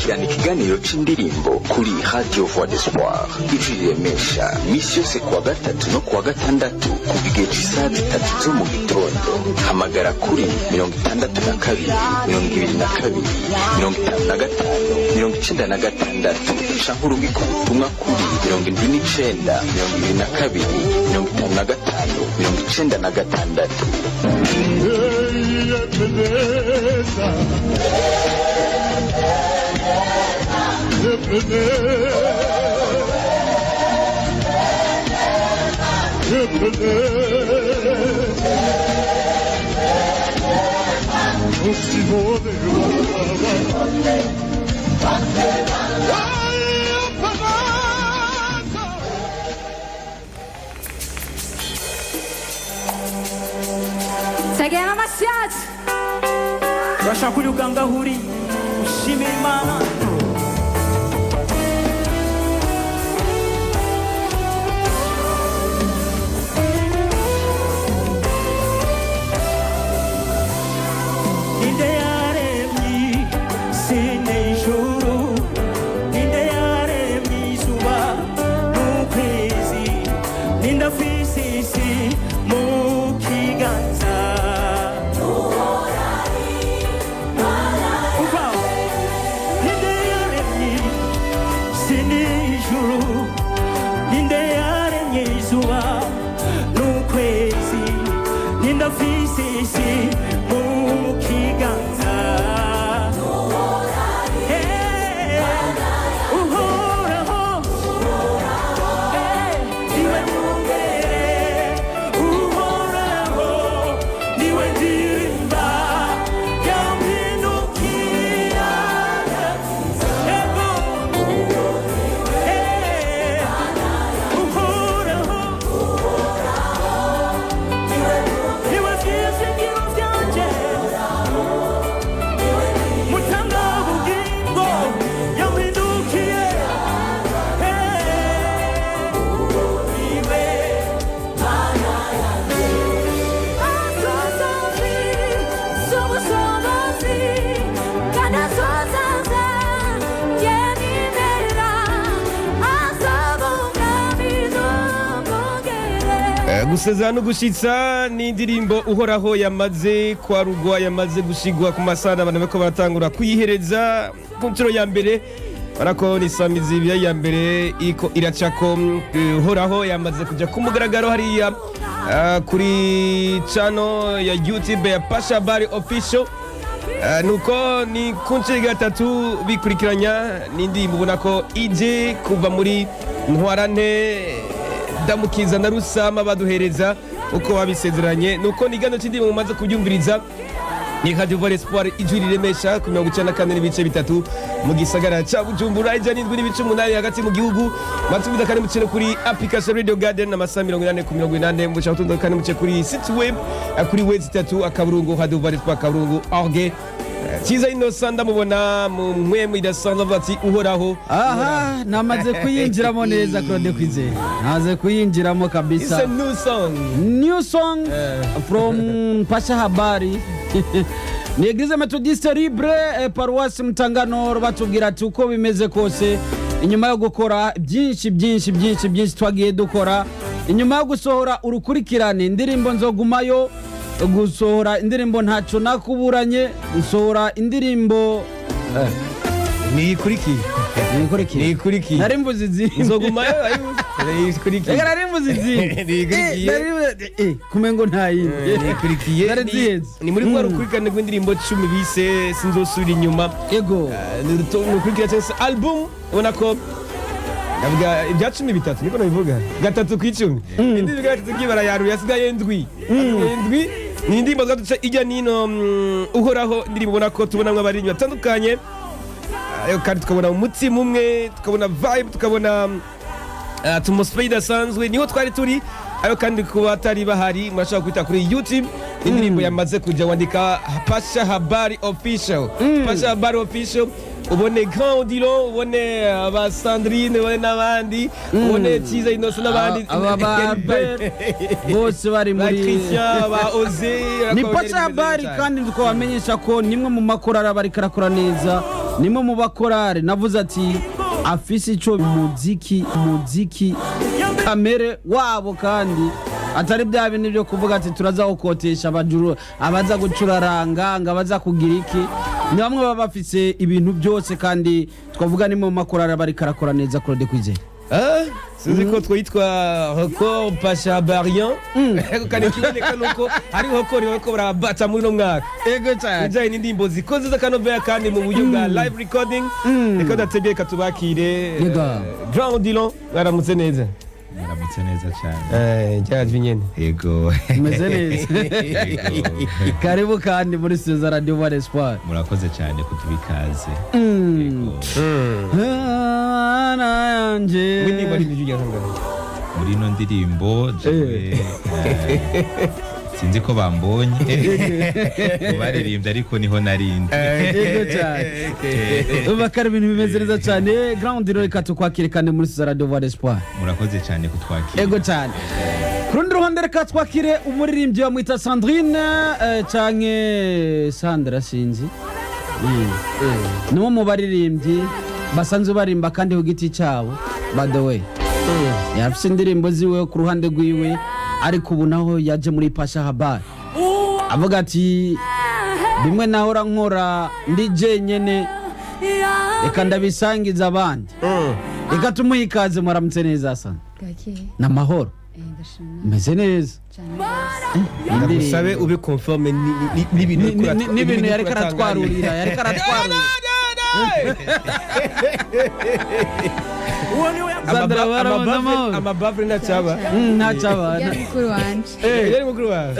Kurikirana ikiganiro c'indirimbo kuri Radio Voix d'Espoir, Ijwi Riremesha, misi yose kuwa gatatu no kuwa gatandatu kuva igihe c'isaha 3 zo mu gitondo. Hamagara kuri 62 22 55 96 canke urungike ubutumwa kuri 79 22 55 96. Tegera amashyi. Urashaka uri uganga aho uri ushimira Imana. Ninde yaremye isi n'ijuru? Ninde yaremye izuba n'ukwezi? Ninde afise isi mu kiganza? Umva, ninde yaremye isi n'ijuru? Ninde yaremye izuba n'ukwezi? Ninde afise isi mu kiganza? Hey, Uhoraho, hey, niwe mwungere. Uhoraho niwe ndirimba, yampindukiye. Ego, hey, Uhoraho niwe vyizigiro vyanje, mutanga bugingo, yampindukiye. Hey, niwe. Asozazi, subusobozi, kandi asozaza, yenimera, asaba umwami n'umugere. Gusezera no gushitsa ni indirimbo Uhoraho yamaze kwarugwa, yamaze gushigwa ku masana, abantu bariko baratangura kuyihereza ku nshuro ya mbere. Barako ni samizi ibiya ya mbere iko iracako. Uhoraho yamaze kuja ku mugaragaro hariya kuri channel ya YouTube ya Pasha Bari Official. Nuko ni ku nshuro gatatu bikurikiranya, n'indirimbo ubona ko ije kuva muri Ntwarante, Ndamukiza na Rusama baduhereza uko babisezeranye. Nuko ni igano cy'indirimbo mumaze kubyumviriza. Ni Radio Voix Espoir, Ijwi Riremesha, ku 94.3 mu gisagara ca Bujumbura, 107.8 hagati mu gihugu. Matumiza kandi mucire kuri application Radio Garden, amasaha 80 ku 80. Muca utundo kandi muce kuri site web kuri w3.radiovoixespoir.org. Cyiza Innocent ndamubona mu mpwemu idasanzwe, avuga ati Uhoraho. Aha namaze kuyinjiramo neza, Claude Kwizera, namaze kuyinjiramo It's kabisa. a new song. New song from Pasha Habari, ni Eglise Methodiste Libre, Paroisse Mutangano. Batubwira ati uko bimeze kose, inyuma yo gukora byinshi byinshi byinshi byinshi twagiye dukora, inyuma yo gusohora urukurikirane indirimbo Nzogumayo, gusohora indirimbo Ntacyo Nakuburanye, gusohora indirimbo Niyikurikiye. Nikurikiye. Niyikurikiye. Nari mvuze izindi. Nzogumayo niyikurikiye. Reka, nari mvuze izindi. Niyikurikiye. Kumengo nta yindi. Niyikurikiye. Nari nzihenze. Ni muri rwa rukurikirane rw'indirimbo 10 bise Sinzosubira Inyuma. Ego. Ni urukurikirane cyangwa se album, ubona ko ndavuga ibya 13, niko nabivuga, 3 ku 10, indirimbo gatatu kibara yaruye, hasigaye ndwi, hasigaye ndwi. Ni indirimbo zaduca ijya nino. Uhoraho, indirimbo ubona ko tubonamwo abaririmbyi batandukanye, ayo kandi tukabona umutima umwe, tukabona vibe, tukabona atmosphere idasanzwe. Niho twari turi ayo. Kandi kuba batari bahari, murashobora kwita kuri YouTube, indirimbo yamaze kuja. Wandika Pasha Habari Official, Pasha Habari Official, ubone Grand Odilon, ubone aba Sandrine, ubone n'abandi, ubone Cyiza Innocent n'abandi. Aba ba Albert bose bari ba muri Christian, ba Oze. Ni Pasha Habari. Kandi tukabamenyesha ko nimwe mu makorari aba ariko arakora neza. Nimwe mu bakorari navuze ati afise ico muziki kamere wabo, kandi atari bya bintu byo kuvuga ati turazawukotesha abajuru abaza gucuraranga ngo abaza kugira iki. Ni bamwe baba bafise ibintu byose, kandi twavuga ni mu makorari bariko arakora neza. Claude Kwizera. Ah, sinzi ko twitwa record Pasha Barian, kandi ikiboneka nuko hari record bariko barabata muri uno mwaka Ego cyane. Ibijyanye n'indirimbo zikoze z'akanovera kandi mu buryo bwa live recording. Reka dategeye katubakire. Yego. Grand Odilon, mwaramutse neza? Muramutse neza cyane. Ryajwi nyene. Yego. Umeze neza? Yego. Karibu kandi muri studio za Radio Voix d'Espoir. Murakoze cyane kuduha ikaze. Yego. Ana yanje. Mw'indirimbo ari ibyo ngaho? Muri ino ndirimbo jewe, sinzi ko bambonye mu baririmbyi, ariko niho narindi. Yego cyane. Ubu akari ibintu bimeze neza cyane. Grand Odilon, reka tukwakire kandi muri studio za Radio Voix d'Espoir. Murakoze cyane kutwakira. Ego cyane. Ku rundi ruhande, reka twakire umuririmbyi bamwita Sandrine, canke Sandra, sinzi. Ni umwe mu baririmbyi basanzwe barimba kandi ku giti cyabo. By the way, yarafise indirimbo ziwe ku ruhande rwiwe, ariko ubu naho yaje muri Pasha Habari avuga ati bimwe nahora nkora ndi jenyene, reka ndabisangiza abandi. Reka tumuhe ikaze. Muramutse neza, Sandra? Gake. Ni amahoro? Ndashima. Meze neza. Cyane rwose. Ndagusabe ube conforme n'ibintu N'ibintu yariko aratwarurira, yariko aratwarurira. Uwo niwe. Sandra, baramutse amahoro? Amabavure ntacaba. Ntacaba. Yari mukuru wanje. Yari mukuru wawe.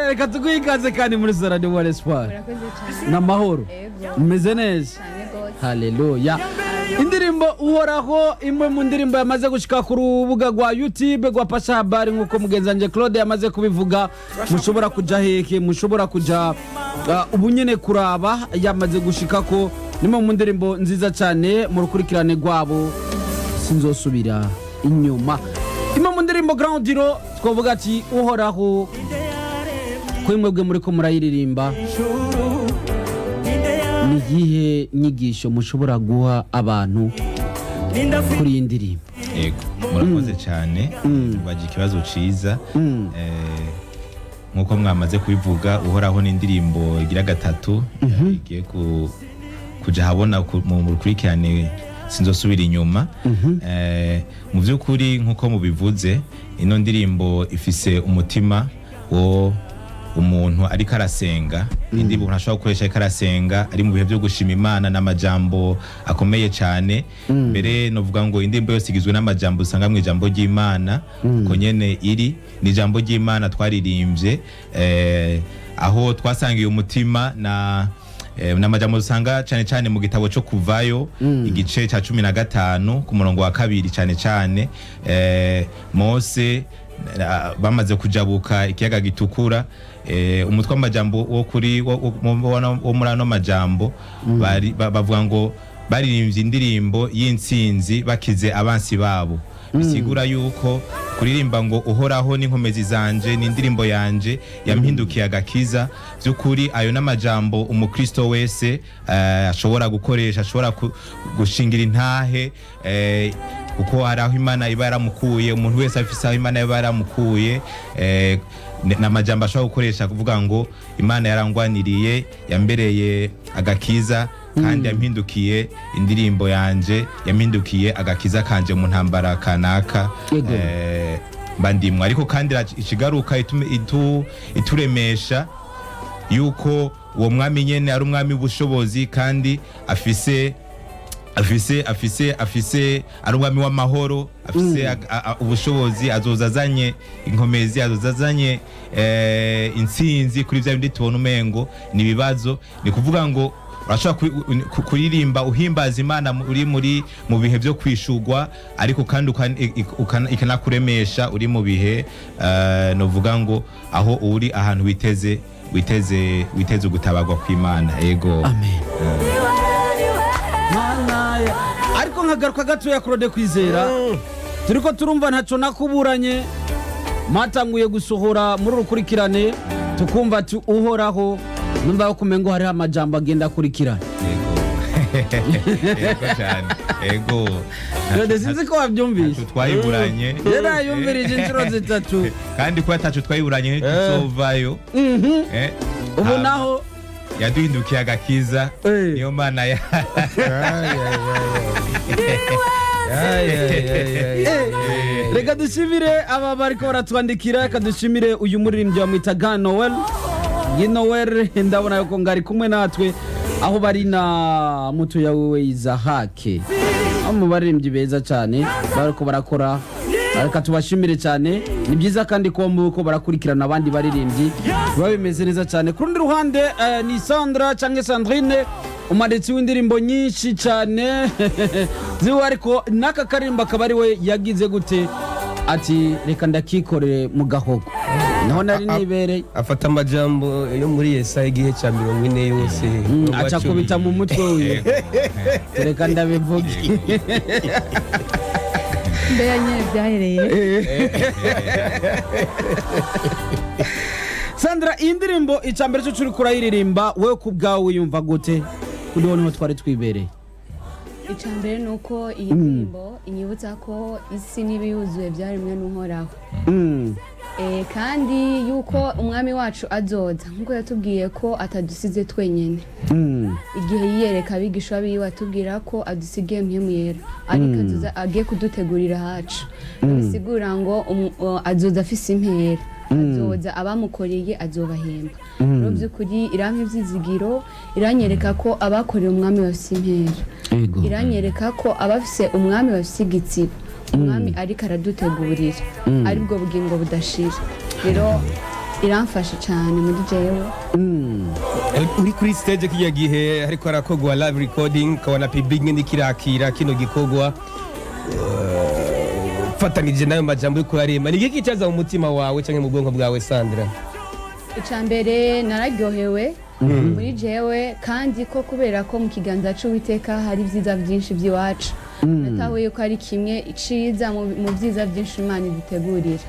Reka tuguhe ikaze kandi muri Radio Voix d'Espoir. Murakoze cyane. Ni amahoro? Ego. Meze neza? Cyane rwose. Haleluya. Indirimbo Uhoraho, imwe mu ndirimbo yamaze gushika ku rubuga rwa YouTube rwa Pasha Habari, nk'uko mugenzi wanje Claude yamaze kubivuga, mushobora kuja heke, mushobora kuja ubu nyene kuraba yamaze gushika ko nimwe mu ndirimbo nziza cyane mu rukurikirane rwabo Sinzosubira Inyuma. Imwe mu ndirimbo, Grand Diro, twavuga ati Uhoraho, kuri mwebwe muriko murayiririmba, ni iyihe nyigisho mushobora guha abantu kuri iyi ndirimbo? Yego, murakoze cyane. Bagira ikibazo ciza. Nk'uko mwamaze kubivuga, Uhoraho n'indirimbo igira gatatu igiye kuja habona mu rukurikirane Sinzosubira Inyuma. Mu by'ukuri, nk'uko mubivuze, ino ndirimbo ifise umutima wo umuntu ariko arasenga. Indirimbo umuntu ashobora gukoresha ariko arasenga, ari mu bihe byo gushima Imana, n'amajambo akomeye cyane. Mbere novuga ngo indirimbo yose igizwe n'amajambo usanga mu ijambo ry'Imana, uko nyene iri ni ijambo ry'Imana twaririmbye, aho twasangiye umutima na n'amajambo usanga cyane cyane mu gitabo cyo Kuvayo, igice cya 15 ku murongo wa 2 cyane cyane. Mose bamaze kujabuka ikiyaga Gitukura, umutwe w'amajambo wo kuri wo muri ano majambo bavuga ngo baririmbye indirimbo y'intsinzi bakize abansi babo. Bisigura yuko kuririmba ngo Uhoraho n'inkomezi zanje, ni indirimbo yanje, yampindukiye agakiza. By'ukuri ayo n'amajambo umukristo wese ashobora gukoresha, ashobora gushingira intahe, kuko hari aho Imana iba yaramukuye. Umuntu wese afise aho Imana iba yaramukuye. N'amajambo ashobora gukoresha kuvuga ngo Imana yarangwaniriye, yambereye agakiza kandi yampindukiye indirimbo yanje, yampindukiye agakiza kanje mu ntambara kanaka Yego. Mba ndimwe. Ariko kandi ikigaruka ituremesha yuko uwo mwami nyene ari umwami w'ubushobozi, kandi afise ari umwami w'amahoro, afise ubushobozi, azoza azanye inkomezi, azoza azanye intsinzi kuri bya bindi tubona umengo ni ibibazo. Ni kuvuga ngo urashobora kuririmba uhimbaza Imana uri muri mu bihe byo kwishugwa, ariko kandi ikanakuremesha uri mu bihe, novuga ngo aho uri ahantu witeze ugutabarwa kw'Imana. Ego. Amen. Mana ariko nkagaruka gatoya, Claude Kwizera, turiko turumva Ntaco Nakuburanye mwatanguye gusohora muri urukurikirane, tukumva ati Uhoraho. Numva ko umengo hariho amajambo agenda akurikirana. Yego, yego cyane, yego. Claude, sinzi ko wabyumvise. Ntaco twayiburanye. Yarayumvirije inshuro zitatu. Kandi kuba ataco twayiburanye ntituzovayo. Ubu Hama naho yaduhindukiye agakiza. Niyo mana ya Reka dushimire aba bariko baratwandikira. Reka dushimire uyu muririmbyi bamwita Ga Noel. Gi Noel, ndabona yuko ngari kumwe natwe aho bari na mutoya wiwe Izahake, aho mu baririmbyi beza cyane bariko barakora. Reka tubashimire cyane. Ni byiza kandi kuba muko barakurikirana abandi baririmbyi, biba bimeze neza cyane. Ku rundi ruhande ni Sandra cyangwa Sandrine, umwanditsi w'indirimbo nyinshi cyane ziwe, ariko n'aka karirimbo akaba ari we yagize gute ati reka ndakikorere mu gahogo naho nari nibereye. Afata amajambo yo muri Yesaya igihe cya 40 yose. Aca kubita mu mutwe wiwe, reka ndabivuge. Mbega nyine byahereye. Sandra, iyi ndirimbo icya mbere cyo uri kurayiririmba wowe ku bwawe wiyumva gute? Kuri wowe niho twari twibereye. Icya mbere ni uko iyi ndirimbo inyibutsa ko isi n'ibiyuzuye byaremwe n'Uhoraho. Kandi yuko umwami wacu azoza nk'uko yatubwiye ko atadusize twenyine. Igihe yiyereka abigisha biwe atubwira ko adusigiye Mpwemu Yera, ariko azoza agiye kudutegurira hacu, bisigura ngo azoza afise impera, azoza abamukoreye azobahemba. Rero by'ukuri irampa ibyizigiro, iranyereka ko abakoreye umwami bafise impera. Iranyereka ko abafise umwami bafise igitsibo, umwami ariko aradutegurira aribwo bugingo budashira. Rero iramfasha cyane muri jewe. Uri kuri stage kijya gihe ariko harakogwa live recording, ukabona public nyine kirakira kino gikorwa, fatanije nayo majambo yo kurarema, ni iki cyaza mu mutima wawe cyangwa mu bwonko bwawe, Sandra? Icya mbere nararyohewe muri jewe, kandi ko kubera ko mu kiganza cy'Uwiteka hari ibyiza byinshi by'iwacu, natahuye ko ari kimwe iciza mu byiza byinshi Imana idutegurira.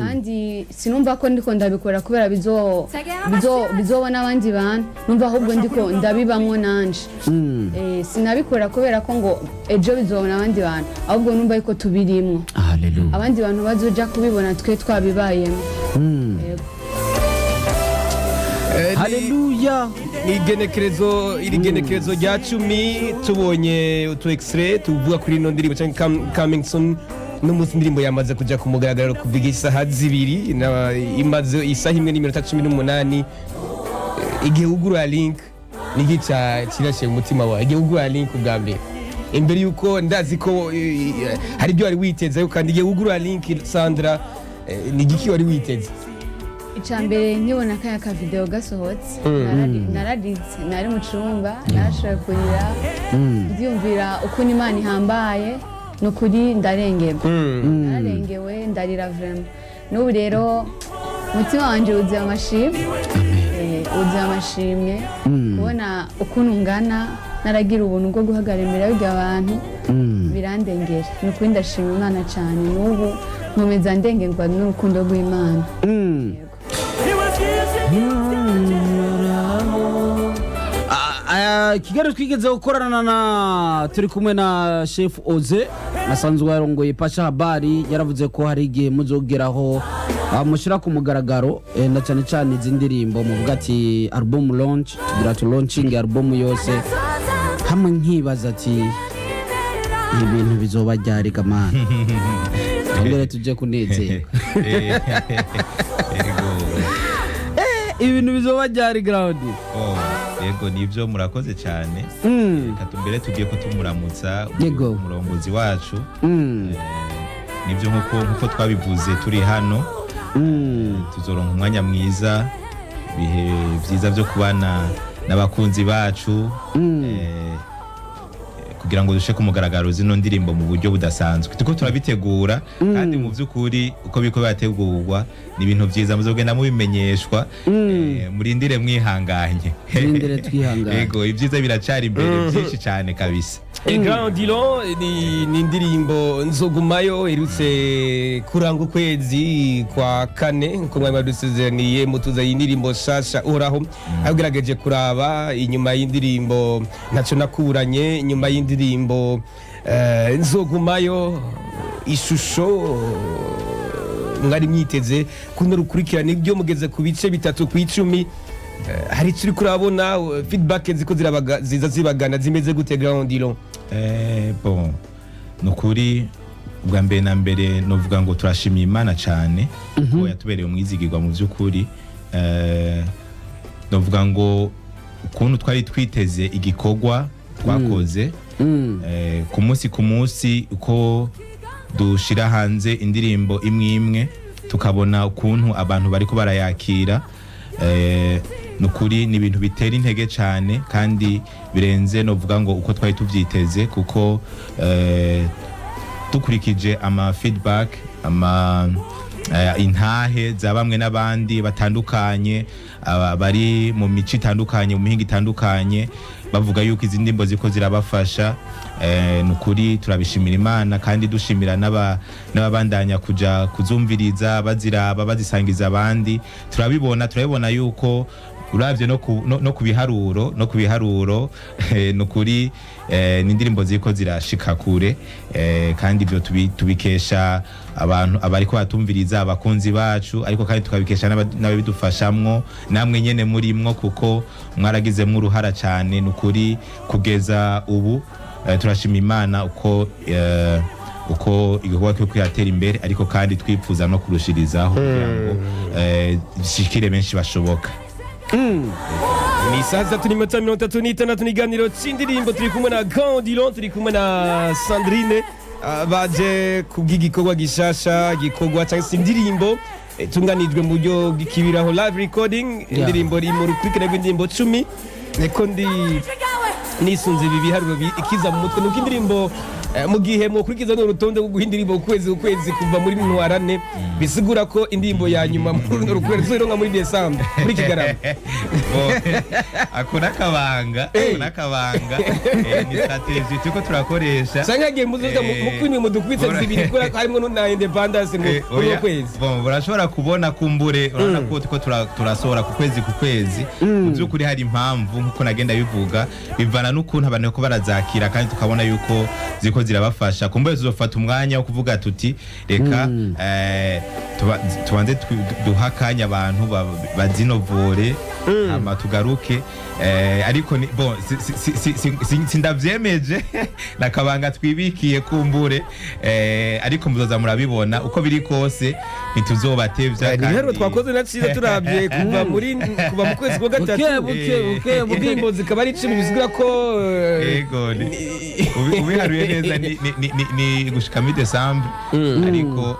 Kandi sinumva ko ndiko ndabikora kubera bizobona abandi bantu, numva ahubwo ndiko ndabibamwo nanje. Sinabikora kubera ko ngo ejo bizobona abandi bantu, ahubwo numva yuko tubirimwo. Haleluya. Abandi bantu bazoja kubibona twe twabibayemo. Yego. Haleluya. Ni igenekerezo, iri genekerezo rya 10 tubonye utu extrait tuvuga kuri ino ndirimbo cyangwa coming soon. N'umunsi indirimbo yamaze kuja ku mugaragaro kuva isaha 2 imaze isaha 1:18. Igihe ugura link, niki kirashe mu mutima wawe igihe ugura link ubwa mbere? Imbere yuko ndazi ko hari ibyo wari witeze, ariko kandi igihe ugura link, Sandra, ni igiki wari witeze? Icya mbere nkibona kaya kavideo gasohotse, nararize, nari mu cyumba, narashoboye kurira, ndiyumvira ukuntu Imana ihambaye. Ni ukuri ndarengerwa, nararengewe, ndarira vraiment. N'ubu rero umutima wanjye wuzuye amashimwe, wuzuye amashimwe kubona ukuntu ngana naragira ubuntu bwo guhagarara imbere y'ibyo bantu, birandengera. Ni ukuri ndashima Imana cyane, n'ubu nkomeza ndengerwa n'urukundo rw'Imana. Yego. Kigali twigeze gukorana na turi kumwe na chef Oze asanzwe yarongoye Pasha Habari, yaravuze ko hari igihe muzogeraho mushyira ku mugaragaro na cyane cyane izi ndirimbo, muvuga ati album launch, tugira tu launching album yose hamwe. Nkibaza ati ibintu bizoba ryari gamana mbere tujye kunezerwa? Yego. Ibintu bizoba ryari, ground? Oh, yego nibyo, murakoze cyane. Reka tumbere tugiye kutumuramutsa umurongozi wacu. Nibyo, nkuko twabivuze turi hano, tuzoronka umwanya mwiza, ibihe byiza byo kubana n'abakunzi bacu, kugira ngo dushe ku mugaragaro zino ndirimbo mu buryo budasanzwe. Turiko turabitegura, kandi mu by'ukuri uko biriko birategurwa ni ibintu byiza, muzogenda mubimenyeshwa. Murindire mwihanganye. Murindire twihanganye. Yego, ibyiza biracari imbere byinshi cyane kabisa. Grand Dillon ni indirimbo Nzogumayo irutse kuranga ukwezi kwa kane, nkuko mwari madusezeraniye mutuza iyi ndirimbo shasha Uhoraho. Agerageje kuraba inyuma y'indirimbo Ntacyo Nakuranye, inyuma y'indirimbo Nzogumayo, ishusho mwari mwiteze kuno rukurikirane ibyo mugeze ku bice 3 ku 10, hari icyo uri kurabona, feedback ziko ziza zibagana zimeze gute, Grand Dillon? Bon, nukuri ubwa mbere na mbere novuga ngo turashimiye Imana cyane ko yatubereye umwizigirwa mu by'ukuri. Novuga ngo ukuntu twari twiteze igikorwa twakoze, ku munsi ku munsi uko dushira hanze indirimbo imwe imwe, tukabona ukuntu abantu bariko barayakira, nukuri ni ibintu bitera intege cyane kandi birenze novuga ngo uko twari tuvyiteze, kuko dukurikije ama feedback, ama intahe za bamwe n'abandi batandukanye, bari mu mico itandukanye, mu mihingo itandukanye, bavuga yuko izi ndirimbo ziko zirabafasha, nukuri turabishimira Imana kandi dushimira n'ababandanya kuja kuzumviriza, baziraba, bazisangiza abandi. Turabibona yuko uravye no ku biharuro, nukuri ni indirimbo ziriko zirashika kure, kandi ibyo tubikesha abantu abariko batumviriza, abakunzi bacu, ariko kandi tukabikesha n'ababidufashamwo, namwe nyene murimwo, kuko mwaragizemwo uruhara cyane. Nukuri kugeza ubu turashima Imana uko igikorwa cyo kwiratera imbere, ariko kandi twipfuza no kurushirizaho kugira ngo bishikire benshi bashoboka. Ni saa 3:36 n'iganiro c'indirimbo. Turi kumwe na Grand Dillon, turi kumwe na Sandrine, baje kubw'igikorwa gishasha, gikorwa cyangwa se indirimbo itunganijwe mu buryo bw'ikibiraho, live recording. Indirimbo iri mu rukurikirane rw'indirimbo 10. Niko ndi nisunze ibi biharuro ikiza mu mutwe nuko indirimbo, mu gihe mwokurikiza n'urutonde rwo guha indirimbo ukwezi ukwezi kuva muri Ntwarane, bisigura ko indirimbo ya nyuma muri runo rukwezi tuzoyironka muri Desembre muri Kigarama. Ako n'akabanga, ako n'akabanga, ni strategy turiko turakoresha. Canke hagiye muzoza mu kwindwi mudukubitse zibiri, kubera ko harimwo na independence ngo muri Oya, uwo kwezi. Bon, urashobora kubona kumbure urabona ko turiko turasohora ku kwezi ku kwezi. Mu by'ukuri hari impamvu, nkuko nagenda bivuga, bivana n'ukuntu abantu bariko barazakira kandi tukabona yuko ziriko zirabafasha. Kumbure tuzofata umwanya wo kuvuga tuti reka tubanze duha akanya abantu bazinovore, hama tugaruke, ariko bon, sindavyemeje, nakabanga twibikiye kumbure, ariko muzoza murabibona. Uko biri kose ntituzobatevya. Ni ibiharuro twakoze na cyiza, turabye kuva mu kwezi kwa gatatu, Buke buke buke buke. Indirimbo zikaba ari 10, bisigura ko Yego, ubiharuye neza ni gushika muri December, ariko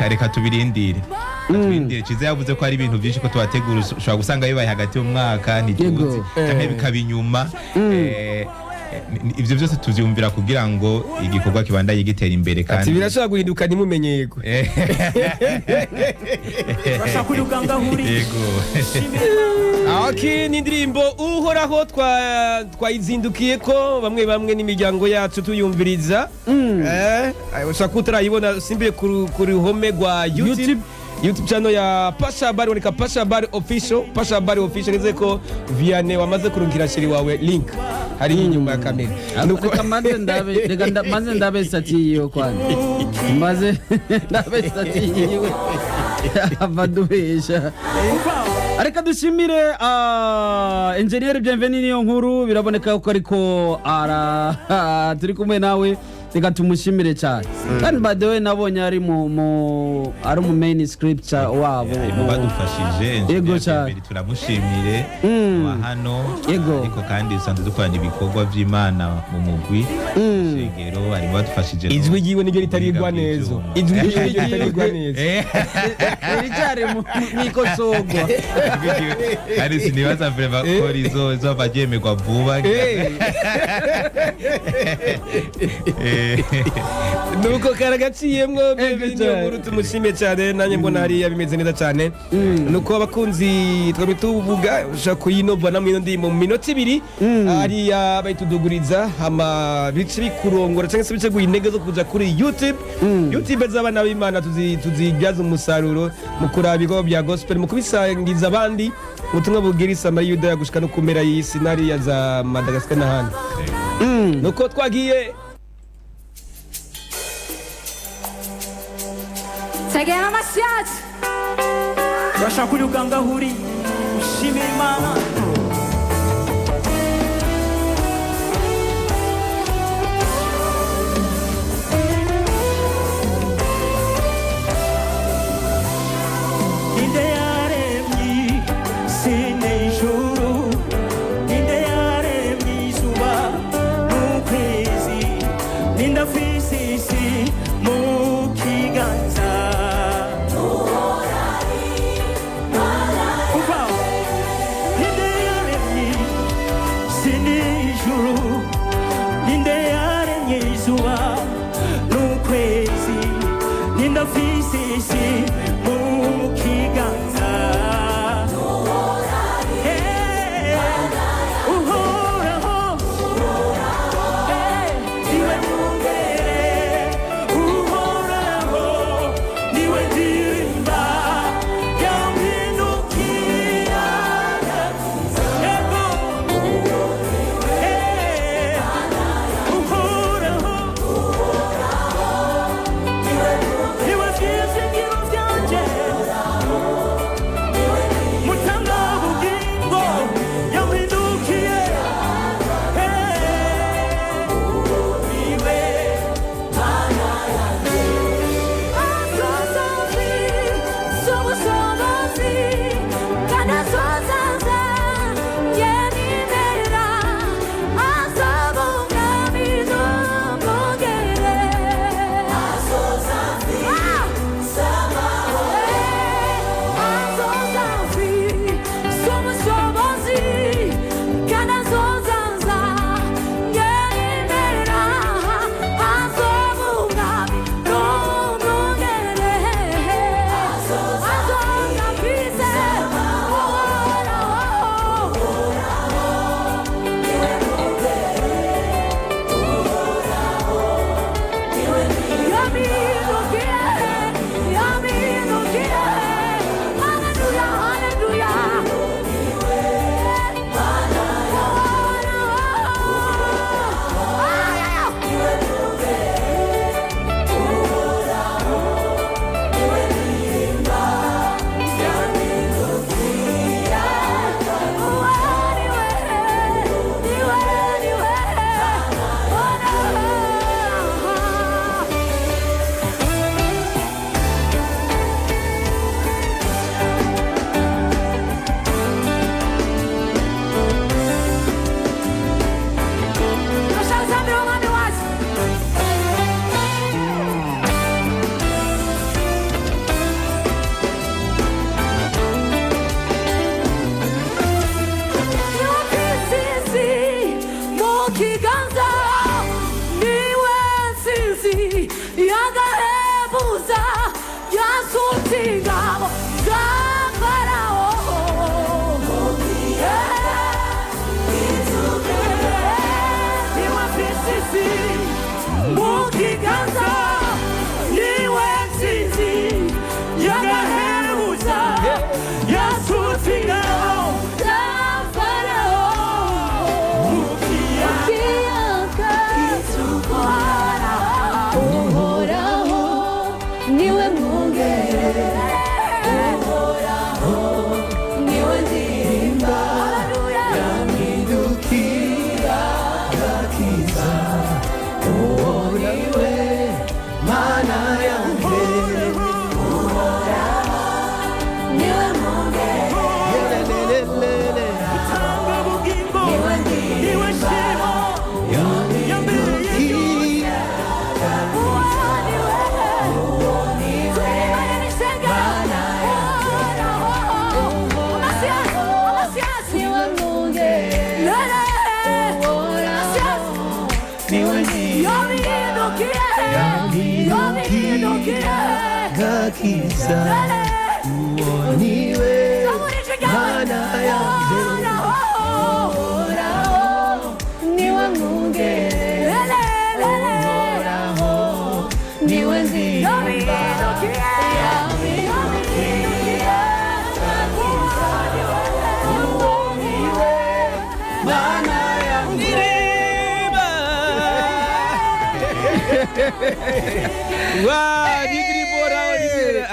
reka tubirindire. Tubirindire. Ciza yavuze ko hari ibintu byinshi ko tubategura, ushobora gusanga bibaye hagati y'umwaka, ntituzi, canke bikaba inyuma. Ivyo byose tuvyumvira kugira ngo igikorwa kibandanye gitera imbere Ati kandi birashobora guhinduka ntimumenyerwe. Urashaka uriruka ngaho uri. Yego. Ok, ni indirimbo Uhoraho twayizindukiye ko bamwe bamwe n'imiryango yacu tuyumviriza. Ushobora kuba utarayibona, simbiye ku ruhome rwa YouTube, YouTube. YouTube channel ya Pasha Habari, boneka Pasha Habari Official, Pasha Habari Official. Nizeye ko Vianney wamaze kurungikira chéri wawe link hari inyuma ya kamera. Reka maze ndabe, reka maze ndabe statut yiwe kwanza, maze ndabe statut yiwe ava duhesha. Reka dushimire engineer Bienvenue, niyo nkuru biraboneka ko ariko ara turi kumwe nawe, reka tumushimire cyane. Kandi by the way nabonye ari mu ari mu main scripture wabo. Mu badufashije. Yego Engineer cyane. Bienvenue, turamushimire wa hano. Yego. Ariko kandi dusanzwe dukorana ibikorwa by'Imana mu mugwi shengero, harimo badufashije Ijwi ryiwe niryo ritarigwa Ubuhinga neza. bw'ivyuma. Ijwi ryiwe niryo ritarigwa neza. Riracyari mu ikosorwa. Kandi sinibaza vraiment ko rizova ryemerwa vuba. Nuko karagaciyemwo. Ego Niyo cyane. nkuru, tumushime cyane. Nanjye mbona hariya bimeze neza cyane. Nuko abakunzi twari tuvuga, ushobora kuyinovana mu ino ndirimbo mu minota 2 hariya bayituduguriza, hama bice bikurongora cyangwa se bice guha intege zo kuja kuri YouTube. YouTube z'abana b'Imana tuzibyaza umusaruro mu kuraba ibikorwa bya gospel, mu kubisangiza abandi ubutumwa bubwira isamari Yudaya gushika no ku mpera y'isi, n'hariya za Madagascar n'ahandi. Nuko twagiye. Tegera amashyi. Urashaka uri aho uri ushimira Imana. Ninde yaremye isi n'ijuru? Ninde yaremye izuba n'ukwezi? Ninde afise isi mu kiganza? Kuva ninde yaremye isi n'ijuru? Ninde yaremye izuba n'ukwezi? Ninde afise isi mu kiganza? Hey, Uhoraho. Hey, niwe mwungere Uhoraho, niwe ndirimba yampindukiye. Yego. Hey, Uhoraho, niwe vyizigiro. Gakiza, uwo niwe Mana yanjye. Uhoraho niwe mwungere, Uhoraho niwe ndirimba, yampindukiye agakiza, uwo niwe Mana yanjye. Ndirimba! Wa, n'indirimbo raho, n'indirimbo.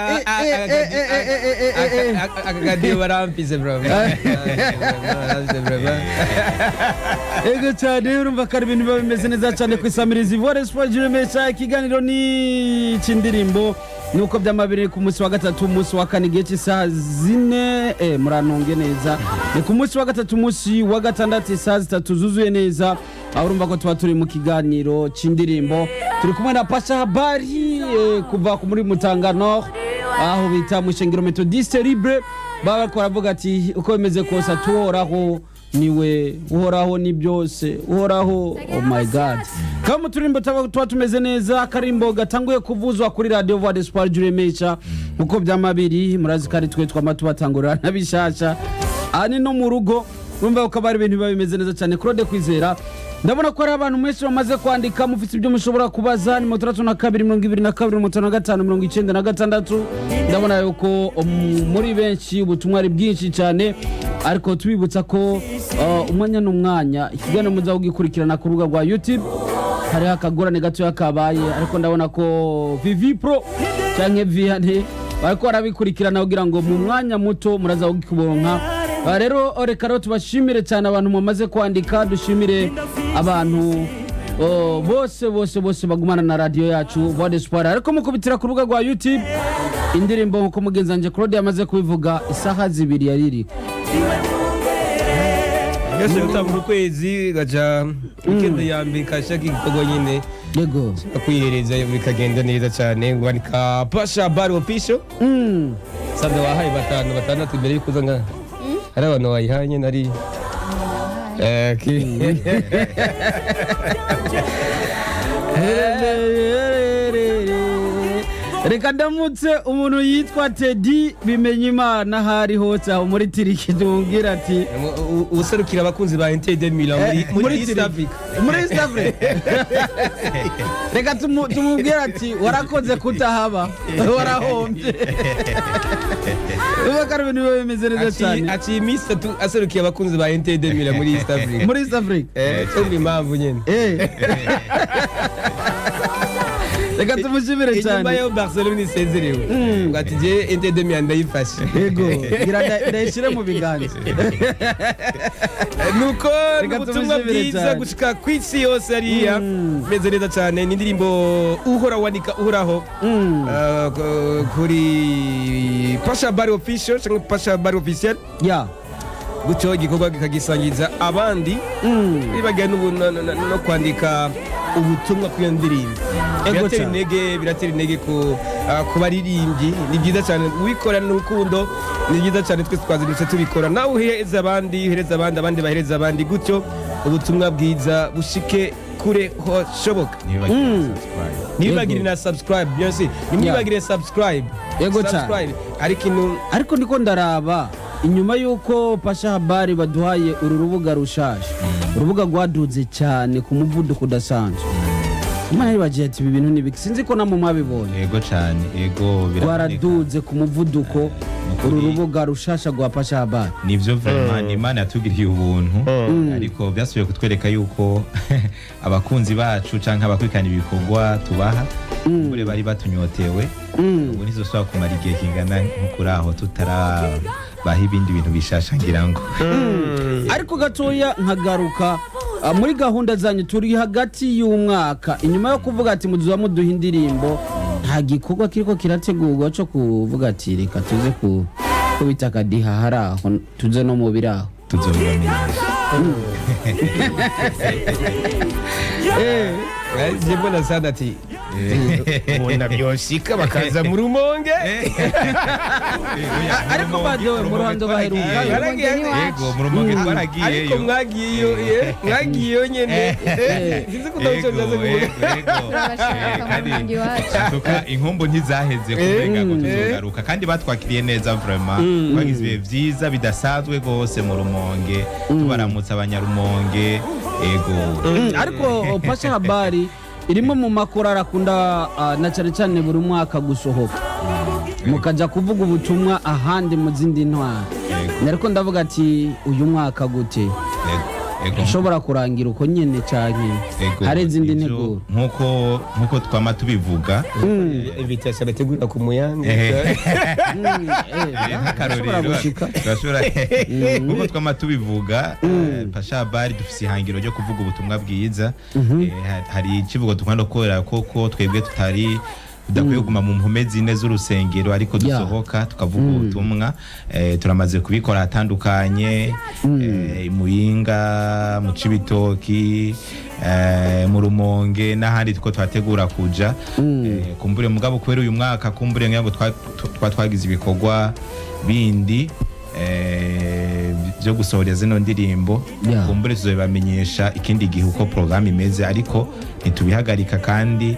Aka kadiyo baramfise bro. Baramfise bro. Ego cyane, urumva ko ari ibintu biba bimeze neza cyane ku isamirizi Voix Sport Juremesha. Ikiganiro ni cy'indirimbo nuko byamabiri ku munsi wa gatatu, umunsi wa kane, igihe cy'isaha 4, murantunge neza, ni ku munsi wa gatatu, umunsi wa gatandatu, isaha 3 zuzuye neza, aho urumva ko tuba turi mu kiganiro cy'indirimbo. Turi kumwe na Pasha Habari kuva muri Mutanga Nord, aho bita mu ishengero Methodiste Libre. Baba bariko baravuga ati uko bimeze kose atuhoraho niwe Uhoraho, ni byose Uhoraho. Oh my God, kama turimbo tuba tumeze neza. Akarimbo gatanguye kuvuzwa kuri Radio Voix d'Espoir Juremesha, nkuko byamabiri murazi ko ari twe twama tubatangurira n'abishasha aha ni no mu rugo. Urumva ko aba ari ibintu biba bimeze neza cyane. Claude Kwizera, ndabona ko hari abantu mwese bamaze kwandika, mufite ibyo mushobora kubaza. Ni 62 22 55 96. Ndabona yuko muri benshi ubutumwa ari bwinshi cyane, ariko tubibutsa ko umwanya n'umwanya ikiganiro muza kugikurikirana ku rubuga rwa YouTube. Hariho akagorane gatoya kabaye, ariko ndabona ko Vivi Pro canke Vianney bariko barabikurikirana kugira ngo mu mwanya muto muraza kukibonka. Rero reka rero tubashimire cyane abantu mumaze kwandika, dushimire abantu, oh, bose bose bose bagumana na radio yacu Voix d'Espoir. Ariko mukubitira ku rubuga rwa YouTube indirimbo, nkuko mugenzi wanje Claude yamaze kubivuga, isaha 2 yariri. Yose gutangura ukwezi gaca weekend ya mbere kashaka igikorwa nyine kwihereza bikagenda neza cyane. Wandika Pasha Bar Official. Sande wahaye batanu batandatu imbere y'ukuza nga hari abantu wayihanye nari. Okay. Reka ndamutse umuntu yitwa Teddy bimenya Imana aho ari hose aho muri Tiriki, tumubwira ati Userukira abakunzi ba Inter de Milan muri East Tiriki. Africa. Muri East Africa. Reka tumubwire ati warakoze kutahaba, warahombye. Urumva ko ari ibintu biba bimeze neza cyane. Aciye iminsi 3 aserukiye abakunzi ba Inter de Milan muri East Africa. Muri East Africa. Tumva impamvu nyine. Reka tumushimire Inyuma cyane. yo Barcelona isezerewe, ngo ati je Inter de Milan ndayifashe. Yego, ngira ndayishyire mu biganza. Nuko Reka ubutumwa tumushimire bwiza cyane. gushika ku isi yose hariya meze neza cyane. Ni indirimbo Uhora wandika Uhoraho kuri Pasha Bar Official cyangwa Pasha Bar Official, gutyo igikorwa kikagisangiza abandi, bibagiwe no kwandika ubutumwa kuri iyo ndirimbo. Biratera intege, biratera intege ku baririmbyi. Ni byiza cyane ubikorana urukundo, ni byiza cyane. Twese twazindutse tubikora, nawe uhereza abandi, uhereza abandi, abandi bahereza abandi, gutyo ubutumwa bwiza bushike kure hoshoboka. Ntibibagire subscribe. Ntibibagire na subscribe, byose ntimwibagire subscribe. Yego cyane. Subscribe ari ikintu. Ariko ndiko ndaraba inyuma y'uko Pasha Habari baduhaye uru rubuga rushaje, urubuga rwaduze cyane ku muvuduko udasanzwe. Imana yibagiye ati ibi bintu ni biki? Sinzi ko namwe mwabibonye. Yego cyane, yego, biraboneka. Rwaraduze ku muvuduko Nukuri. uru rubuga rushasha rwa Pasha Habari. Nivyo vraiment, ni Imana yatugiriye ubuntu, ariko byasubiye kutwereka yuko abakunzi bacu canke abakurikirana ibikorwa tubaha kure bari batunyotewe. Ubu ntizosubira kumara igihe kingana nk'ukuri aho tutarabaha ibindi bintu bishasha, ngira ngo. Ariko gatoya nkagaruka muri gahunda zanyu, turi hagati y'umwaka. Inyuma yo kuvuga ati muzuba muduha indirimbo, nta gikorwa kiriko kirategurwa cyo kuvuga ati reka tuze ku kubita akadiha hari aho, tuze no mu biraho? Tuzobibamenyesha. Je mbona sana ati Ubona byoshika bakaza mu Rumonge. Ariko badewe mu Ruhando baherukayo. Baragiye. Yego, mu Rumonge twaragiyeyo. Ariko mwagiyeyo, mwagiyeyo nyene. Sinzi ko utabico byaze kuvuga. Turabashaka mu Rumonge iwacu. Tuka inkumbu ntizaheze kurenga ngo tuzogaruka, kandi batwakiriye neza vraiment. Twagize ibihe vyiza bidasanzwe rwose mu Rumonge, tubaramutsa abanyarumonge, ego. Ariko Pasha Habari irimo mu makorari akunda na cyane cyane buri mwaka gusohoka mukaja kuvuga ubutumwa ahandi mu zindi ntwara. Nariko ndavuga ati uyu mwaka gute? Ego, ego. Ushobora kurangira uko nyene canke Ego, hari izindi ivyo nteguro? Nkuko twama tubivuga. Invitation bategurira ku Muyange. Nk'akarorero. Ushobora gushika. Turashobora, nkuko twama tubivuga, Pasha Bari dufise ihangiro ryo kuvuga ubutumwa bwiza. Hari ikivugo dukunda gukorera koko twebwe tutari tudakwiye kuguma mu mpome zine z'urusengero, ariko dusohoka tukavuga ubutumwa. Turamaze kubikora ahatandukanye, i Muyinga, mu Cibitoki, mu Rumonge n'ahandi two twategura kuja. Kumbure mugabo kubera uyu mwaka kumbure ngira ngo twagize ibikorwa bindi byo gusohora zino ndirimbo. Kumbure tuzobibamenyesha ikindi gihe uko porogaramu imeze, ariko ntitubihagarika. Kandi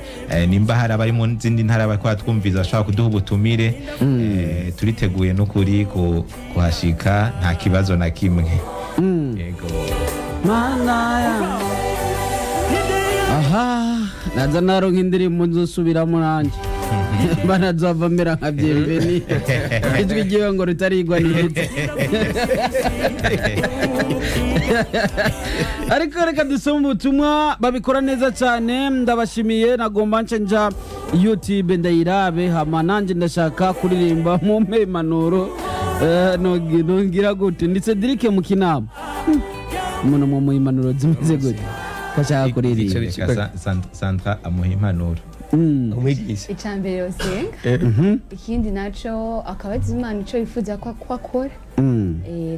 nimba hari abari mu zindi ntara bariko baratwumviza bashobora kuduha ubutumire, turiteguye n'ukuri kuhashika, nta kibazo na kimwe. Yego. Mana yanjye, aha naza naronka indirimbo nzosubiramo nanjye banazava mera nka Bienveni, ijwi ryiwe ngo ritarigwa neza. Ariko reka dusome ubutumwa. Babikora neza cyane, ndabashimiye. Nagomba nce nja YouTube ndayirabe, hama nanjye ndashaka kuririmba, mumpe impanuro. Nongira gute? Ndi Cedric mu Kinama. Umuntu mu impanuro zimeze gute ko ashaka kuririmba? Reka Sandra amuha impanuro. Umwigisha. Icya mbere usenga, ikindi naco akabaza Imana ico yifuza ko akora.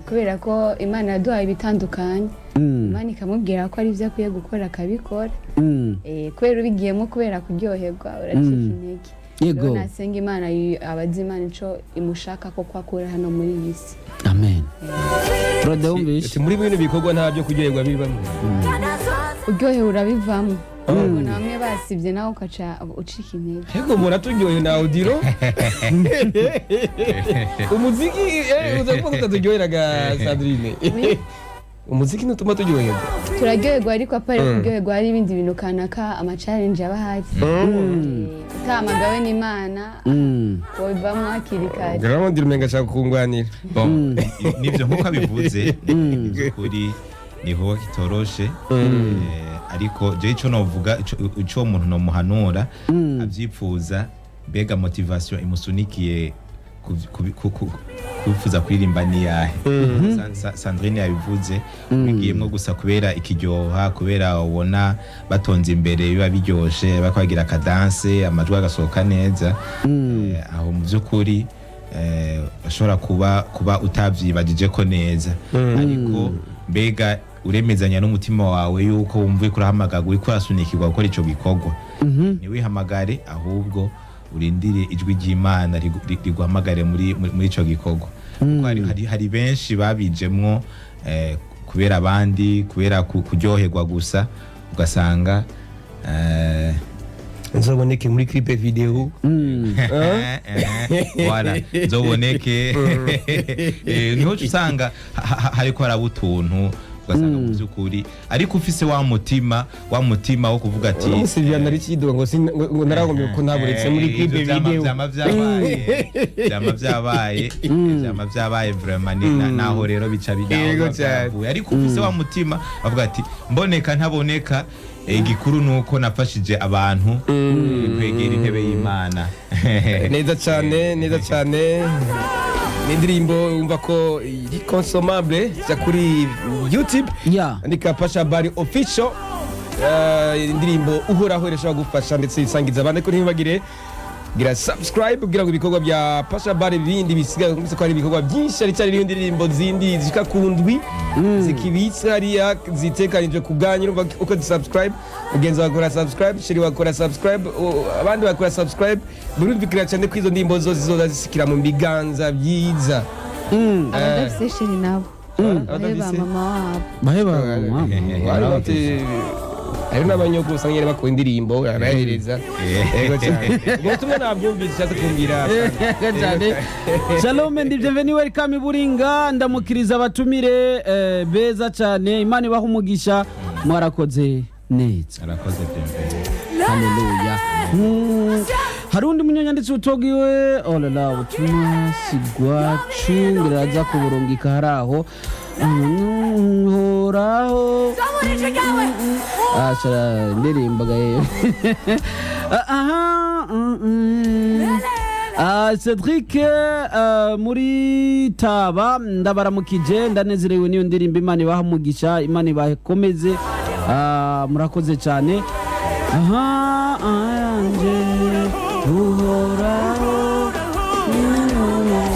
Kubera ko Imana yaduhaye ibitandukanye, Imana ikamubwira ko ari ibyo akwiye gukora akabikora. Kubera ubigiyemo kubera kuryoherwa uracika intege. Rero nasenga Imana, abaza Imana ico imushaka ko akora hano muri iyi si. Amen. Rode wumvishe? Ati muri bino bikorwa nta byo kuryoherwa bibamo. Uryohewe urabivamo, ubona bamwe basibye nawe ukaca ucika intege. Ariko umuntu aturyohe na Odiro umuziki, uza kuba utaturyoheraga Sandrine. Umuziki ntutuma turyoherwa. Turaryoherwa, ariko apari kuryoherwa hari ibindi bintu kanaka, ama challenge aba ahari. Utahamagawe n'Imana wabivamo hakiri kare. Garamondira umenga ashaka kungwanira. Bon, nivyo nkuko abivuze, ni by'ukuri ni igikorwa kitoroshe. Ariko jewe ico novuga, ico umuntu nomuhanura avyipfuza, mbega motivation imusunikiye kwifuza kuririmba ni yahe? Sandrine yabivuze, ubigiyemwo gusa kubera ikiryoha, kubera ubona batonze imbere biba biryoshe, bariko bagira akadanse, amajwi agasohoka neza. Aho mu by'ukuri ushobora kuba utavyibagije ko neza, ariko mbega uremezanya n'umutima wawe yuko wumva uriko urahamagarwa, uriko urasunikirwa gukora ico gikorwa? Ntiwihamagare, ahubwo urindire ijwi ry'Imana riguhamagare muri ico gikorwa. Kuko hari benshi babijemwo kubera abandi, kubera kuryoherwa gusa, ugasanga Nzoboneke muri clip video. Voilà, nzoboneke. Niho usanga hariko haraba utuntu, ugasanga mu by'ukuri ariko ufise wa mutima wo kuvuga ati Umusivya nari kidogo ngo ngo naragombye ko ntaburetse muri clip ivyo video. Vyama vyabaye, vyama vyabaye, vyama vyabaye vraiment. Ni naho rero bica Yego cyane. Byavuye, ariko ufise wa mutima avuga ati mboneka ntaboneka, igikuru nuko nafashije abantu kwegera intebe y'Imana. Neza cyane, neza cyane. Ni indirimbo wumva ko iri consommable, jya kuri YouTube, andika Pasha Bari Official. Indirimbo Uhoraho irashobora gufasha ndetse isangiza abandi, ariko ntibibagire Gira subscribe kugira ngo ibikorwa bya Pasha Bar bindi bisigaye, kumvise ko hari ibikorwa byinshi, ari cyane n'indirimbo zindi zishika ku ndwi zikibitse hariya zitekanije ku bwanyu. Urumva uko subscribe, mugenzi wawe akora subscribe, chéri wakora subscribe, abandi bakora subscribe, birumvikana cyane ko izo ndirimbo zose zizoza zisikira mu biganza byiza. Abadafise chéri nabo bahe ba Abadafise- mama wabo. Baheba mama. Bari bafite, hari n'abanyagihugu usanga nyine bakora indirimbo barabahereza. Yego cyane, ubwo butumwa nabyumvise, ushatse kumbwira. Cyane. Shalom, ndi bienvenue, welcome Buringa. Ndamukiriza abatumire beza cyane. Imana ibaha umugisha, mwarakoze neza. Arakoze Bienvenue. Haleluya. Hari undi munyanyanditsi utogiwe olala ubutumwa sigwacu ngira aza kuburungika hari aho horaho. Ashara ndirimbaga yewe. Aha. Cedric muri Taba, ndabaramukije, ndanezerewe n'iyo ndirimbo. Imana ibaha umugisha, Imana ibakomeze. Murakoze cyane. Aha anje uhoraho.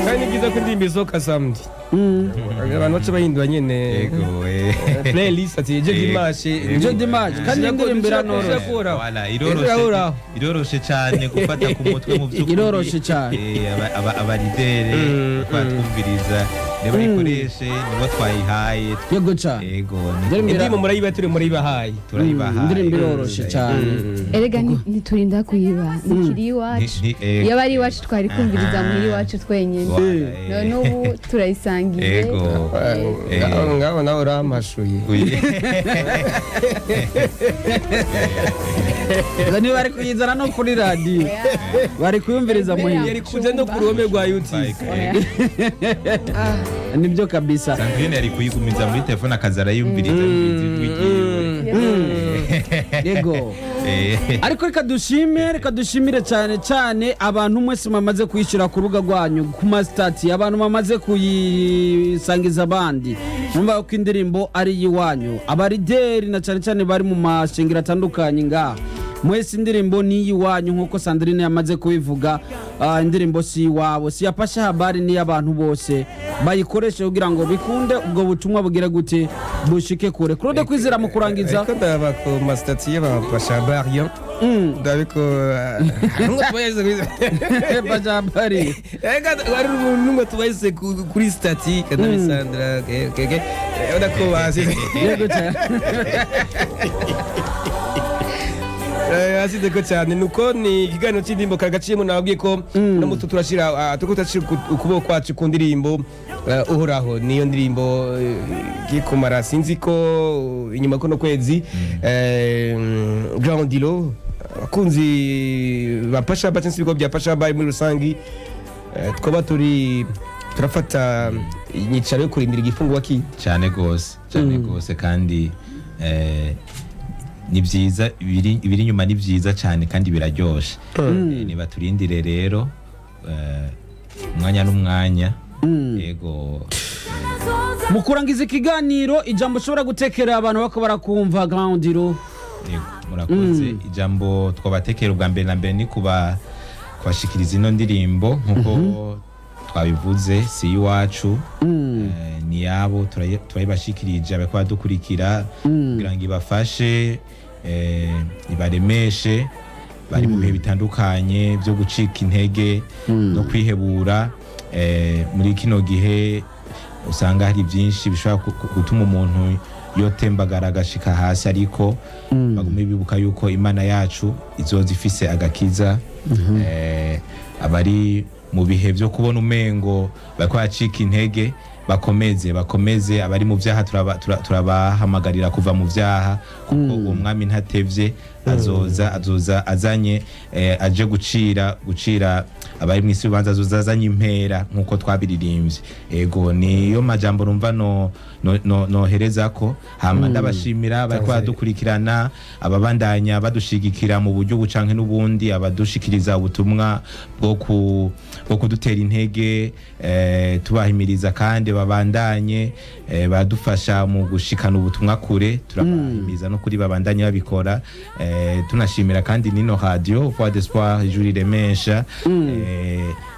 Kandi ni byiza ko indirimbo isohoka samedi, abantu baca bahindura nyene Yego. Playlist ati ejo dimanche. Ejo dimanche, kandi indirimbo iranoroshe. Voilà, iroroshe, iroroshe cyane gufata ku mutwe mu by'ukuri. Iroroshe cyane. Abaridere batwumviriza nibayikoreshe, nibo twayihaye. Yego cyane. Yego. Indirimbo Indirimbo murayiba turi murayibahaye. Turayibahaye. Indirimbo iroroshe cyane. Erega ntiturinda kuyiba, ntikiri iwacu. Iyo aba ari iwacu twari kumviriza muhira iwacu twenyine. Voilà. None ubu turayisangiye. Yego. Ngaho ngaho nawe urampashuye. Ngo niba bari kuyizana no kuri radiyo bari kuyumviriza muhira. Yari kuja no ku ruhome rwa YouTube. Nibyo kabisa. Sandrine yari kuyigumiza muri telefone akaza arayumviriza, yumviriza ijwi ryiwe. Yego. Ariko reka dushimire cyane cyane abantu mwese mwamaze kuyishyira ku rubuga rwanyu, ku masitati, abantu bamaze kuyisangiza abandi. Mwumva ko indirimbo ari iy'iwanyu, abarideri na cyane cyane bari mu mashengero atandukanye ngaha, mwese indirimbo ni iy'iwanyu nk'uko Sandrine yamaze kubivuga. Indirimbo si iwabo, si iya Pasha Habari, ni iy'abantu bose bayikoreshe kugira ngo bikunde ubwo butumwa bugire gute, bushike kure. Claude Kwizera, mu kurangiza. Ariko ndaba ku masitati y'abapasha bariyo, ndabiko numwe tubayise kuri Pasha Habari. Ega hari numwe tubayise kuri stati kadabi Sandra, okay, urabona ko basize. Yego cyane. Asize ko cyane nuko ni ikiganiro cy'indirimbo kagaciyemo. Nababwiye ko no mutu turashira, turiko turashira ukuboko kwacu ku ndirimbo Uhoraho. Niyo ndirimbo igiye kumara, sinzi ko inyuma kuno kwezi, Grand Dilo, abakunzi ba Pasha Bar cyangwa se ibigo bya Pasha Bar muri rusangi, twaba turi turafata inyicaro yo kurindira igifungwa ki Cyane rwose, cyane rwose. Kandi ni byiza, ibiri inyuma ni byiza cyane kandi biraryoshe. Nibaturindire rero, umwanya n'umwanya. Yego. Mu kurangiza ikiganiro, ijambo ushobora gutekera abantu bako barakumva, Grandiro. Yego, murakoze. Ijambo twabatekera ubwa mbere na mbere ni kubashikiriza ino ndirimbo. Nkuko twabivuze, si iwacu, ni yabo. Turayibashikirije abariko badukurikira kugira ngo ibafashe, ibaremeshe bari mu bihe bitandukanye byo gucika intege no kwihebura. Muri kino gihe usanga hari byinshi bishobora gutuma umuntu yotembagara agashika hasi, ariko bagume bibuka yuko Imana yacu izoza ifise agakiza. Abari mu bihe byo kubona umengo bariko baracika intege, bakomeze, bakomeze. Abari mu vyaha turabahamagarira kuva mu vyaha, kuko uwo mwami ntatevye, azoza, azoza azanye, aje gucira abari mu isi urubanza, azoza azanye impera nk'uko twabiririmbye. Ego, niyo majambo numva no noherezako. Hama ndabashimira bariko baradukurikirana, ababandanya badushigikira mu buryo bucanke n'ubundi, abadushikiriza ubutumwa bwo kudutera intege, tubahimiriza kandi. Babandanye badufasha mu gushikana ubutumwa kure. Turabahimiza no kuri babandanye babikora. Tunashimira kandi nino radio Voix d'Espoir, Ijwi Riremesha,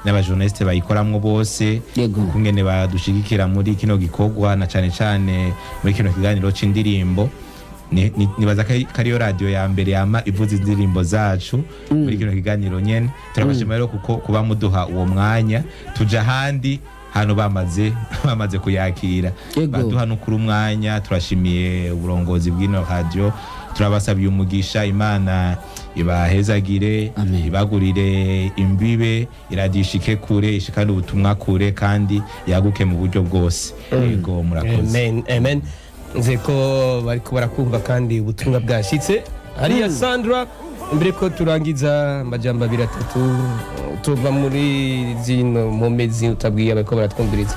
n'abajournaliste bayikoramwo bose, kungene badushigikira muri kino gikorwa, na cane cane muri kino kiganiro c'indirimbo. Nibaza ko ariyo radio ya mbere yama ivuza indirimbo zacu muri kino kiganiro nyene. Turabashima rero kuko kuba muduha uwo mwanya, tuja ahandi hantu bamaze kuyakira, baduha n'ukuri umwanya. Turashimiye uburongozi bw'ino radio, turabasabiye umugisha. Imana ibahezagire, ibagurire imbibe, iradiyo ishike kure, ishikane ubutumwa kure kandi yaguke mu buryo bwose. Yego, murakoze. Amen, amen. Nze ko bariko barakumva kandi ubutumwa bwashitse hariya. Sandra, mbere ko turangiza, amajambo abiri atatu tuva muri zino mpomezi utabwiye abariko baratwumviriza.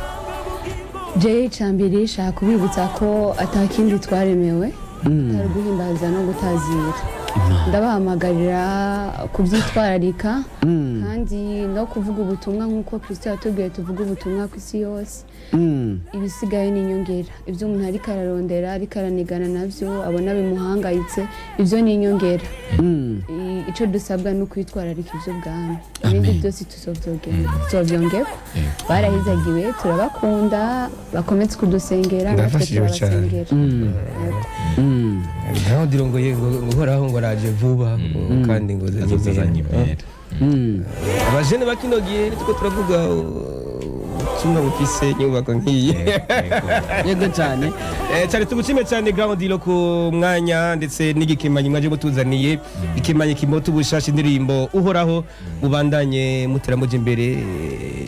Jewe icambere shaka kubibutsa ko atakindi twaremewe atari guhimbaza no gutazira. Ndabahamagarira kubyitwararika kandi no kuvuga ubutumwa nk'uko Kristo yatubwiye tuvuge ubutumwa ku isi yose. Ibisigaye ni inyongera. Ibyo umuntu ariko ararondera, ariko aranigana nabyo, abona bimuhangayitse, ibyo ni inyongera. Ico dusabwa ni ukwitwararika iby'ubwami, ibindi byose tuzovyongerwa. Barahizagiwe, turabakunda, bakomeze kudusengera natwe Ndafashijwe cyane. turabasengera. Yego. Ntaho ndirongoye ngo uhoraho ngo araje vuba ngo kandi ngo Azozazanye impera. Abajene ba kino gihe nitwo turavuga ubutumwa bufise inyubako nk'iyi. Yego cyane. Cyane tugushime cyane Grandilo ku mwanya ndetse n'igikimanyi mwaje mutuzaniye, ikimanyi kimota ubushasha, indirimbo Uhoraho. Mubandanye mutera muja imbere,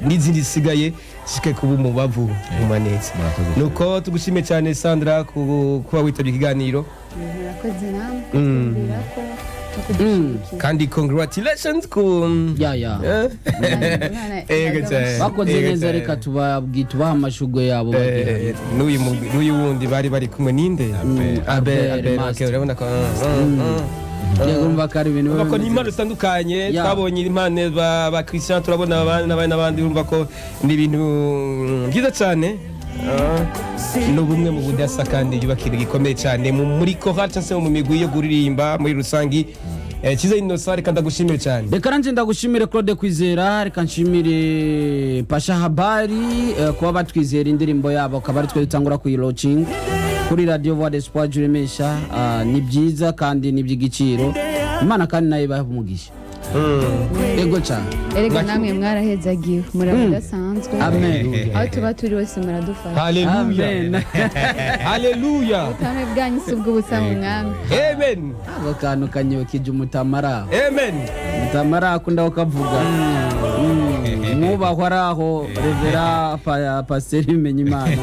n'izindi zisigaye zishike kuba umubavu umanetse. Murakoze. Nuko tugushime cyane Sandra kuba witabye ikiganiro. Murakoze namwe kutubwira ko no kudushyigikira. Kandi congratulations ku Ya. Imana Ego cyane. Bakoze Ego neza. cyane. Reka tubaha amashugwe yabo bagira. N'uyu wundi bari kumwe ninde? Abel. Abel Abel, Master. okay, urabona ko Yego, urumva ko ari ibintu biba urumva ko ni bimeze impano zitandukanye. Twabonye impano ba Christian, turabona abandi n'abandi n'abandi. Urumva ko ni ibintu byiza cyane. Ni ubumwe mu budasa kandi yubaka ikintu gikomeye cyane muri chorale cyangwa se mu migwi yo kuririmba muri rusangi. Cyiza Innocent, reka ndagushimire cyane. Reka nanje ndagushimire Claude Kwizera, reka nshimire Pasha Habari kuba batwizera indirimbo yabo akaba ari twe dutangura kuyilaunching kuri radio Voix d'Espoir Juremesha. Ni byiza kandi ni iby'igiciro. Imana kandi nayo ibahe umugisha. Yego cyane. Erega namwe mwarahezagiwe, muri abadasanzwe. Amen. Aho tuba turi hose muradufasha. Haleluya. Amen. Haleluya. Ubutame bwanyu si ubw'ubusa mu mwami. Amen. Ako kantu kanyibukije umutamara. Amen. Mutamara akunda kukavuga. Mwubahwa ari aho Revera Pasiteri Bimenyimana,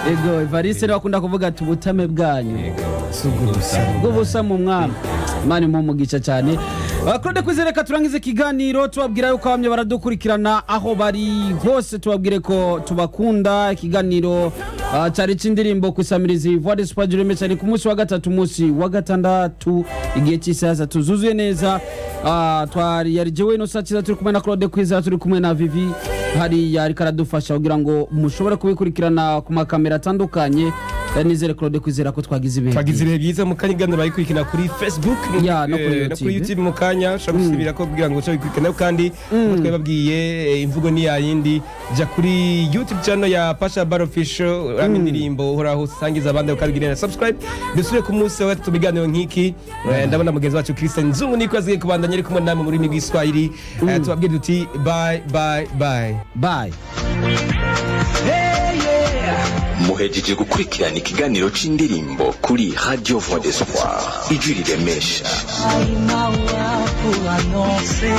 ego Evariste niwe akunda kuvuga ati ubutame bwanyu bw'ubusa mu mwami. Imana imuhe umugisha cyane. Claude Kwizera, reka turangize ikiganiro tubabwira yuko abamye baradukurikirana aho bari hose, tubabwire ko tubakunda. Ikiganiro cyari cy'indirimbo ku isamirizi Voix d'Espoir Jureme, cyane ku munsi wa gatatu, munsi wa gatandatu, igihe cy'isaha 3 zuzuye neza. Twari yari jewe Innocent Cyiza, turi kumwe na Claude Kwizera, turi kumwe na Vivi hariya ariko aradufasha kugira ngo mushobore kubikurikirana ku makamera atandukanye. Nizere Claude Kwizera ko twagize ibihe Twagize byiza. ibihe byiza. Mu kanya iganiro bayikurikirana kuri Facebook Ya, no kuri no kuri YouTube. YouTube. Mu kanya ushobora gusubira ko kugira ngo ushobore gukurikirana kandi nk'uko twababwiye, imvugo ni yayindi: jya kuri YouTube channel ya Pasha Bar Official, uraba indirimbo Uhoraho, usangiza abandi ukabigira na subscribe. Dusubire ku munsi wa gatatu mu biganiro nk'iki. Ndabona mugenzi wacu Christian Nzungu niko aziye kubandanya ari kumwe namwe mu rurimi rw'Iswahili. Tubabwire duti bye bye bye. Bye. Muhejeje gukurikirana ikiganiro c'indirimbo kuri Radio Voix d'Espoir, Ijwi Riremesha. Pour annoncer